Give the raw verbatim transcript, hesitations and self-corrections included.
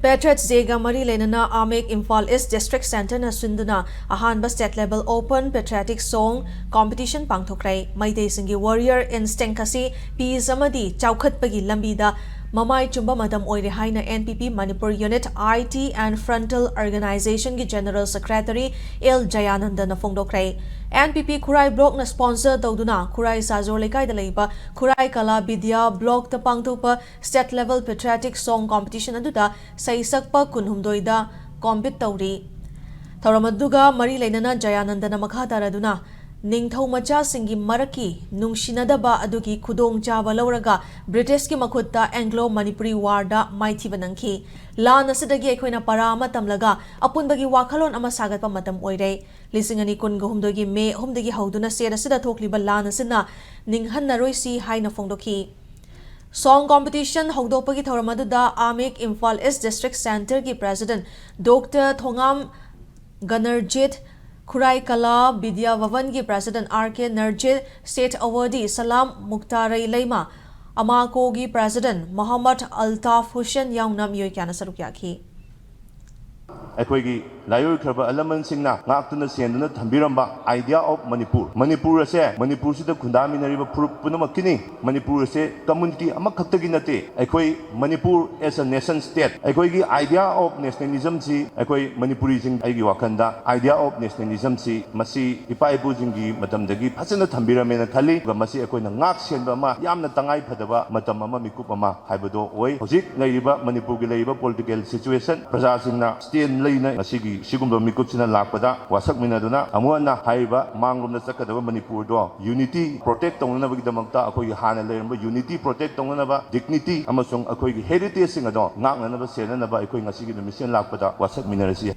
Patriots Day ꯒ ꯃꯔꯤ ꯂꯩꯅꯅ ꯑꯃꯦꯛ ꯏꯝꯐꯥꯜ ꯏꯁ ꯗꯤꯁꯇ꯭ꯔꯤꯛ ꯁꯦꯟꯇꯔꯅ ꯁꯤꯟꯗꯨꯅ ꯑꯍꯥꯟꯕ ꯁ꯭ꯇꯦꯠ ꯂꯦꯚꯦꯜ ꯑꯣꯄꯟ ꯄꯦꯇ꯭ꯔꯤꯌꯥꯇꯤꯛ ꯁꯣꯡ ꯀꯣꯝꯄꯤꯇꯤꯁꯟ ꯄꯥꯡꯊꯣꯛꯈ꯭ꯔꯦ꯫ ꯃꯩꯇꯩꯁꯤꯡꯒꯤ ꯋꯥꯔꯤꯌꯔ ꯏꯟꯁꯇꯤꯡ ꯑꯁꯤ ꯄꯤꯁ ꯑꯃꯗꯤ ꯆꯥꯎꯈꯠꯄꯒꯤ ꯂꯝꯕꯤꯗ ꯃꯃꯥꯏ ꯆꯨꯝꯕ ꯃꯇꯝ ꯑꯣꯏꯔꯦ ꯍꯥꯏꯅ N P P Manipur Unit I T and Frontal Organization ꯒꯤ ꯖꯦꯅꯔꯦꯜ ꯁꯦꯀ꯭ꯔꯦꯇꯔꯤ ꯑꯦꯜ ꯖꯌꯥꯅꯟꯗꯅ ꯐꯣꯡꯗꯣꯛꯈ꯭ꯔꯦ꯫ N P P ꯈꯨꯔꯥꯏ ꯕ꯭ꯂꯣꯛꯅ ꯁ꯭ꯄꯣꯟꯁꯔ ꯇꯧꯗꯨꯅ ꯈꯨꯔꯥꯏ ꯁꯥꯖꯣꯔ ꯂꯩꯀꯥꯏꯗ ꯂꯩꯕ ꯈꯨꯔꯥꯏ ꯀꯂꯥ ꯕꯤꯗ꯭ꯌꯥ ꯕ꯭ꯂꯣꯛꯇ ꯄꯥꯡꯊꯣꯛꯄ ꯁ꯭ꯇꯦꯠ ꯂꯦꯚꯦꯜ ꯄꯦꯇ꯭ꯔꯤꯌꯥꯇꯤꯛ ꯁꯣꯡ ꯀꯣꯝꯄꯤꯇꯤꯁꯟ ꯑꯗꯨꯗ ꯁꯩꯁꯛꯄ ꯀꯨꯟꯍꯨꯝꯗꯣꯏꯗ ꯀꯣꯝꯄꯤꯠ ꯇꯧꯔꯤ꯫ ꯊꯧꯔꯝ ꯑꯗꯨꯒ ꯃꯔꯤ ꯂꯩꯅꯅ ꯖꯌꯥꯅꯟꯗꯅ ꯃꯈꯥ ꯇꯥꯔꯗꯨꯅ, ꯅꯤꯡꯊꯧ ꯃꯆꯥꯁꯤꯡꯒꯤ ꯃꯔꯛꯀꯤ ꯅꯨꯡꯁꯤꯅꯗꯕ ꯑꯗꯨꯒꯤ ꯈꯨꯗꯣꯡꯆꯥꯕ ꯂꯧꯔꯒ ꯕ꯭ꯔꯤꯇꯤꯁꯀꯤ ꯃꯈꯨꯠꯇ ꯑꯦꯡꯒ꯭ꯂꯣ ꯃꯅꯤꯄꯨꯔꯤ ꯋꯥꯔꯗ ꯃꯥꯏꯊꯤꯕ ꯅꯪꯈꯤ꯫ ꯂꯥꯟ ꯑꯁꯤꯗꯒꯤ ꯑꯩꯈꯣꯏꯅ ꯄꯔꯥ ꯑꯃ ꯇꯝꯂꯒ ꯑꯄꯨꯟꯕꯒꯤ ꯋꯥꯈꯜꯂꯣꯟ ꯑꯃ ꯁꯥꯒꯠꯄ ꯃꯇꯝ ꯑꯣꯏꯔꯦ꯫ ꯂꯤꯁꯤꯡ ꯑꯅꯤ ꯀꯨꯟꯒ ꯍꯨꯝꯗꯣꯏꯒꯤ ꯃꯦ ꯑꯍꯨꯝꯗꯒꯤ ꯍꯧꯗꯨꯅ ꯁ꯭ꯇꯦꯠ ꯑꯁꯤꯗ ꯊꯣꯛꯂꯤꯕ ꯂꯥꯟ ꯑꯁꯤꯅ ꯅꯤꯡꯍꯟꯅꯔꯣꯏꯁꯤ ꯍꯥꯏꯅ ꯐꯣꯡꯗꯣꯛꯈꯤ꯫ ꯁꯣꯡ ꯀꯣꯝꯄꯤꯇꯤꯁꯟ ꯍꯧꯗꯣꯛꯄꯒꯤ ꯊꯧꯔꯝ ꯑꯗꯨꯗ ꯑꯃꯦꯛ ꯏꯝꯐꯥꯜ ꯏꯁ ꯗꯤꯁꯇ꯭ꯔꯤꯛ ꯁꯦꯟꯇꯔꯒꯤ ꯄ꯭ꯔꯦꯁꯤꯗꯦꯟꯠ ꯗꯣꯛꯇꯔ ꯊꯣꯉꯥꯝ ꯒꯅꯔꯖꯤꯠ, ꯈꯨꯔꯥꯏ ꯀꯂꯥ ꯕꯤꯗ꯭ꯌꯥ ꯚꯕꯟꯒꯤ ꯄ꯭ꯔꯦꯁꯤꯗꯦꯟꯠ ꯑꯥꯔ ꯀꯦ ꯅꯔꯖꯤꯠ, ꯁ꯭ꯇꯦꯠ ꯑꯦꯋꯥꯔꯗꯤ ꯁꯂꯥꯝ ꯃꯨꯛꯇꯥꯔꯩ ꯂꯩꯃ, ꯑꯃꯥꯀꯣꯒꯤ ꯄ꯭ꯔꯦꯁꯤꯗꯦꯟꯠ ꯃꯣꯍꯝꯃꯗ ꯑꯜꯇꯥꯐ ꯍꯨꯁꯦꯟ ꯌꯥꯎꯅ ꯃꯤꯑꯣꯏ ꯀꯌꯥꯅ ꯁꯔꯨꯛ ꯌꯥꯈꯤ꯫ ꯑꯩꯈꯣꯏꯒꯤ ꯂꯥꯏꯑꯣꯏꯈ꯭ꯔꯕ ꯑꯍꯜ ꯂꯃꯟꯁꯤꯡꯅ ꯉꯥꯛꯇꯨꯅ ꯁꯦꯟꯗꯨꯅ ꯊꯝꯕꯤꯔꯝꯕ Idea of Manipur, ꯃꯅꯤꯄꯨꯔ ꯑꯁꯦ, ꯃꯅꯤꯄꯨꯔꯁꯤꯗ ꯈꯨꯟꯗꯥꯃꯤꯟꯅꯔꯤꯕ ꯐꯨꯔꯨꯞ ꯄꯨꯝꯅꯃꯛꯀꯤꯅꯤ꯫ ꯃꯅꯤꯄꯨꯔ ꯑꯁꯦ ꯀꯝꯃꯨꯅꯤꯇꯤ ꯑꯃꯈꯛꯇꯒꯤ ꯅꯠꯇꯦ꯫ ꯑꯩꯈꯣꯏ Manipur as a nation state, ꯑꯩꯈꯣꯏꯒꯤ Idea of Nationalism ꯁꯤ ꯑꯩꯈꯣꯏ ꯃꯅꯤꯄꯨꯔꯤꯁꯤꯡ, ꯑꯩꯒꯤ ꯋꯥꯈꯜꯗ Idea of Nationalism ꯁꯤ ꯃꯁꯤ ꯏꯄꯥ ꯏꯄꯨꯁꯤꯡꯒꯤ ꯃꯇꯝꯗꯒꯤ ꯐꯖꯅ ꯊꯝꯕꯤꯔꯝꯃꯦꯅ ꯈꯜꯂꯤ꯫ ꯑꯗꯨꯒ ꯃꯁꯤ ꯑꯩꯈꯣꯏꯅ ꯉꯥꯛ ꯁꯦꯟꯕ ꯑꯃ ꯌꯥꯝꯅ ꯇꯉꯥꯏ ꯐꯗꯕ ꯃꯇꯝ ꯑꯃ, ꯃꯤꯀꯨꯞ ꯑꯃ ꯍꯥꯏꯕꯗꯣ ꯑꯣꯏ꯫ ꯍꯧꯖꯤꯛ ꯂꯩꯔꯤꯕ ꯃꯅꯤꯄꯨꯔꯒꯤ ꯂꯩꯔꯤꯕ political situation, ꯄ꯭ꯔꯖꯥꯁꯤꯡꯅ stand ꯂꯩꯅ ꯉꯁꯤꯒꯤ ꯁꯤꯒꯨꯝꯕ ꯃꯤꯀꯨꯞꯁꯤꯅ ꯂꯥꯛꯄꯗ ꯋꯥꯁꯛꯃꯤꯟꯅꯗꯨꯅ ꯑꯃꯨꯛ ꯍꯟꯅ ꯍꯥꯏꯔꯤꯕ ꯃꯥꯡꯂꯣꯝꯗ ꯆꯠꯀꯗꯕ ꯃꯅꯤꯄꯨꯔꯗꯣ unity protect ꯇꯧꯅꯅꯕꯒꯤꯗꯃꯛꯇ, ꯑꯩꯈꯣꯏꯒꯤ ꯍꯥꯟꯅ ꯂꯩꯔꯝꯕ unity protect ꯇꯧꯅꯅꯕ, dignity ꯑꯃꯁꯨꯡ ꯑꯩꯈꯣꯏꯒꯤ heritage ꯁꯤꯡ ꯑꯗꯣ ꯉꯥꯛꯅꯅꯕ ꯁꯦꯟꯅꯅꯕ ꯑꯩꯈꯣꯏ ꯉꯁꯤꯒꯤ ꯅꯨꯃꯤꯠꯁꯤꯗ ꯂꯥꯛꯄꯗ ꯋꯥꯁꯛꯃꯤꯟꯅꯔꯁꯤ꯫